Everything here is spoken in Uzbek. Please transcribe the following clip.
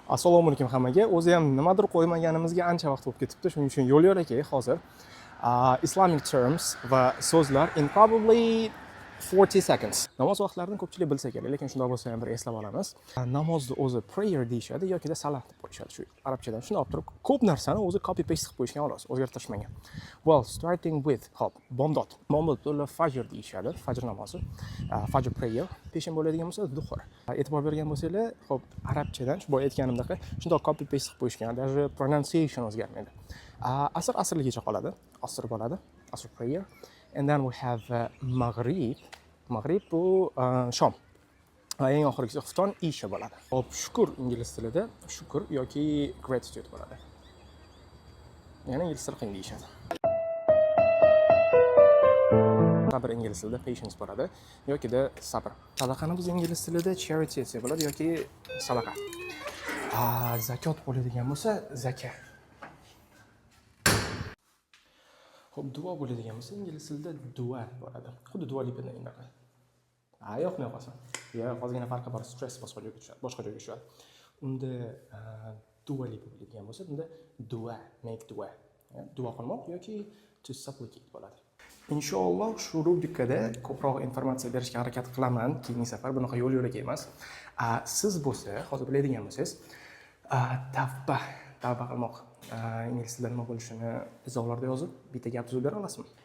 Assalomu alaykum hammaga. O'zi ham nimadir qo'ymaganimizga ancha vaqt bo'lib ketibdi. Shuning uchun yo'l yo'lakay hozir Islamic terms va so'zlar in probably 40 seconds. Namoz vaqtlarini ko'pchilik bilsa kerak, lekin shundoq bo'lsa ham bir eslab olamiz. Namozni o'zi prayer deyishadi yokida salat deb qo'yishadi. Shu arabchadan shuni olib turib, ko'p narsani o'zi copy paste qilib qo'yishgan xolos, o'zgartirishmagan. Well, starting with, hop, bomdod. Bomdod ular fajr deyishadi, fajr namozi. Fajr prayer. Peshin bo'ladigan bo'lsa, duhur. E'tibor bergan bo'lsanglar, hop, arabchadan shu boya aytganimdek shundoq copy paste qilib qo'yishgan, даже pronunciation o'zgarmaydi. Asr asrligicha qoladi, asr bo'ladi, asr prayer. And then we have maghrib. Maghrib bu shom. Va eng oxirgisi xufton, isha bo'ladi. Hop, shukur ingliz tilida shukur yoki gratitude bo'ladi. Ya'ni ingliz tili qiyin deyishadi. Sabr ingliz tilida patience bo'ladi yokida sabr. Sadaqani biz ingliz tilida charity desak bo'ladi yoki sadaqa. Zakot bo'ladigan bo'lsa, zaka. Xo'p, duo bo'ladigan bo'lsa, ingliz tilida dua bo'ladi. Xuddi Dua Lipadan unaqa. Ha, yo'qmi yoqasan. Yo'q, ozgina farqi bor, stress boshqa joyga tushadi, boshqa joyga tushadi. Unda Dua Lipa bo'ladigan bo'lsa, bunda dua, make dua. Duo qilmoq yoki to supplicate bo'ladi. Inshaalloh, shu rubrikada ko'proq informatsiya berishga harakat qilaman. Keyingi safar bunaqa yo'l yo'lakay emas. Siz bo'lsa, hozir biladigan bo'lsangiz, tavba, tavba qilmoq ingliz tilida nima bo'lishini izohlarda yozib, bitta gap tuzib bera olasizmi?